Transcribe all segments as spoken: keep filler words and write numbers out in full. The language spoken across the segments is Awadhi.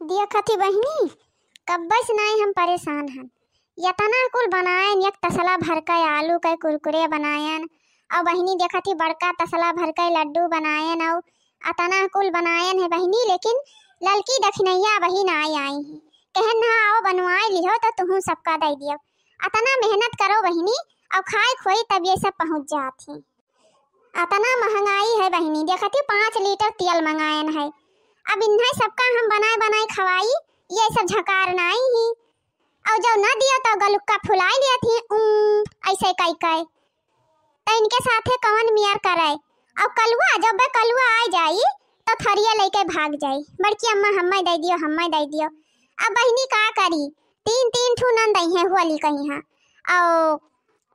देखत ही बहिनी, कब्बे से नाई हम परेशान हन। यतना कुल बनायन, एक तसला भर के आलू के कुरकुरे बनायन, अउ बहिनी देखत ही बड़का तसला भर के लड्डू बनायन, अउ अतना कुल बनायन है बहिनी, लेकिन ललकी दखिनैया बहिन आई आई ही। कहन ना, "आओ बनवाए लिहो तो तुहूँ सबका दे दियो।" अतना मेहनत करो बहिनी, अउ खाए खोई तब ये सब पहुँच जात ही। अतना महंगाई है बहिनी, देखत ही पाँच लीटर तेल मंगायन है। अब इन्हें सबका हम बनाए बनाए खवाई, ये सब झकार नाई ही। अउ जब न दियो तो गलुक्का फुलाई लियत ही, ऊं, ऐसे कई कई। तो इनके साथे कवन मियर करे? अउ कलुआ, जब बे कलुआ आ जाई तो थरिया लेके भाग जाई, "बड़की अम्मा हम्मे दे दियो, हम्मे दे दियो।" अब बहिनी का करी, तीन तीन ठू नंद आई हैं होली कहीं हाँ। अउ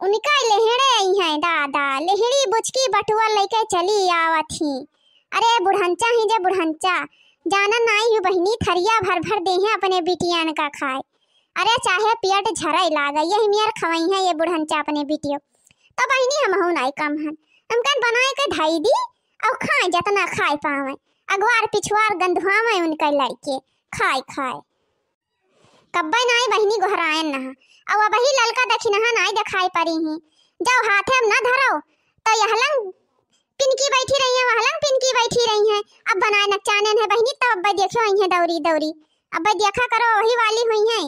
उनका लेहड़े आई हैं दादा, लेहड़ी बुचकी बटुआ लेके चली आवत ही। अरे बुढ़ंचा ही जे बुढ़ंचा, जानन नाई हूँ बहिनी, थरिया भर भर देहे अपने बिटियन का खाए। अरे चाहे पेट झरे लागे, यही मियर खवई हैं ये बुढ़ंचा अपने बिटियो। तो बहिनी हमहू नाई कम हन, हमकन बनाए के धई दी, अउ खाए जतना खाए पावे, अगवार पिछवार गंधुआवे उनके लड़के, खाए खाए। कब्बे नाई बहिनी गोहरायन नहा। अउ अबही ललका दखिनहा नाई देखाई परी ही। जब हाथे अब न धरो, तो यहलंग पिनकी बैठी रही है, वहलंग पिनकी बैठी रही है। अब बनाए नचानेन है बहिनी, तब अब्बे देखियो आई है दौरी दौरी। अब्बे देखा करो, वही वाली हुई है।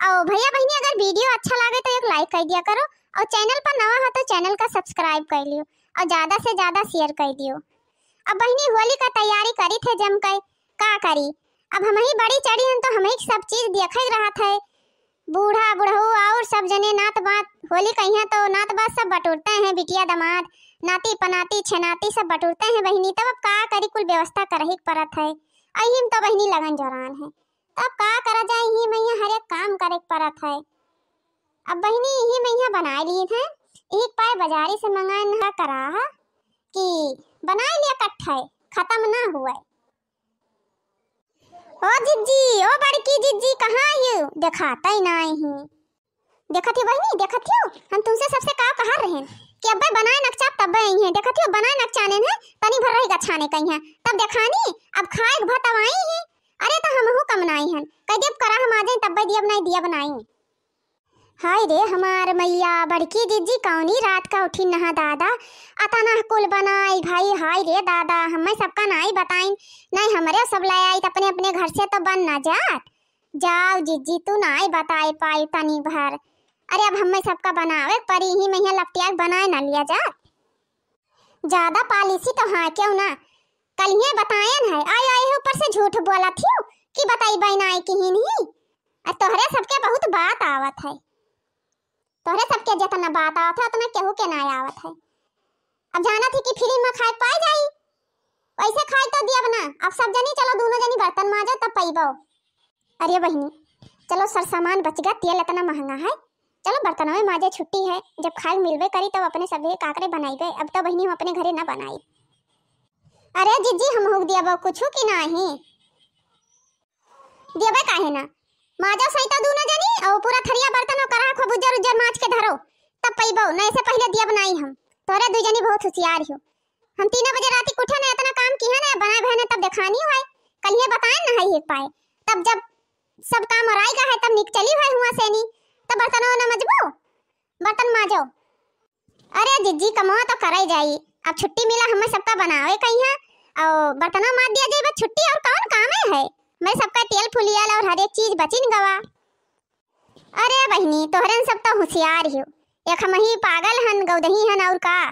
अउ भैया बहिनी, अगर video अच्छा लागे तो एक like कर दिया करो, अउ channel पर नवा हो तो channel का subscribe कर लियो, अउ ज्यादा से ज्यादा share कर दियो। अब बहिनी होली का तैयारी करी थे जम के, का करी, अब हमही बड़ी चढ़ी हन तो हमही सब चीज देखे रहत है। बूढ़ा बुढ़ऊ और सब जने नात बात होली कहिया तो नात बात सब बटुरते हैं, बिटिया दमाद, नाती पनाती छेनाती सब बटुरते हैं बहिनी। तब अब का करी, कुल व्यवस्था करही के परत है। अहिम तो बहिनी लगन जोरान है, तब का करा जाए, इही मइया हर एक काम करे के परत है। अब बहिनी इही मइया बनाए ली है, एक पाए बाजारी से मंगाए ना करा कि बनाए लिया कट्ठा है, खत्म ना हुआ। ओ जिज्जी, ओ बड़की जिज्जी, कहाँ हियो? देखातै नाई ही। देखत हियो बहिनी, देखत हियो, हम तुमसे सबसे का कहर रहेन कि अब्बे बनाए नकचाब तब्बे आई हैं। देखत हियो, बनाए नकचानेन है, तनी भर रही गछाने कहीं है, तब देखानी, अब खाए के भा तब आई ही। अरे तो हमहू कम नाई हन, कह दियब करा हम आ जाए तब्बे दियब नाई, दियब नाई। हाय रे हमार मइया, बड़की जिज्जी कौनी रात का उठिन नहा दादा, अतना कुल बनाई भाई, हाय रे दादा, हमें सबका नाई बताइन, नहीं हमरे सब ले आई त अपने अपने घर से तो बन ना जात। जाओ जिज्जी, तू नाई बताए पाई तनी भर। अरे अब हमें सबका बनावे के परी, ही मइया लपटिया के बनाए ना लिया जात। ज्यादा policy तो हाँ क्यों ना, कलिए बतायन है, आए आए है ऊपर से झूठ बोलत हियो कि बताई बहन आए कि ही नहीं। आ तोहरे सबके बहुत बात आवत है, तोहरे सबके जितना बात आवत है उतना केहू के ना आवत है। अब जानत ही कि free में खाए पाए जाई, वैसे खाए तो दियब ना। अब सब जनी चलो दोनों जनी बर्तन माजो तब पैबो। अरे बहिनी, चलो सरसामान बच गया, तेल इतना महंगा है, चलो बर्तनवे माजे छुट्टी है, जब खाए मिलबे करी तब अपने सभे काकरे बनाइबे। अब तो बहिनी हम अपने घरे ना बनाई। अरे जिज्जी, हम हुक दिया बा कुछ की नाही दियबे काहे ना, माजो सही तो दोनों जनी और पूरा थरिया बर्तन और कराह खूब उज्जर उज्जर माज के धरो, तब पैबो, नहीं से पहले दियब नाई हम। तोरे दू जनी बहुत होशियार हो, हम तीन बजे राती के उठे ना, इतना काम किहे ना, बनाए भए ना, तब देखानी हुए, कलिए बताए ना है एक पाए, तब जब सब काम ओराई का है तब निक चली हुए हुआ से नी, तब बर्तनों न मजबो, बर्तन माजो। अरे जिज्जी, कमवा तो करे जाई, अब छुट्टी मिला हमें सबका बनावे कहीं है, और बर्तनों माज दिया जाई, बस छुट्टी और कौन काम है, है? मैं सबका तेल फुलियल और हर एक चीज बचिन गवा। अरे बहिनी, तोहरन सब तो होशियार हो, एक हम ही पागल हन, गौदही हन और का।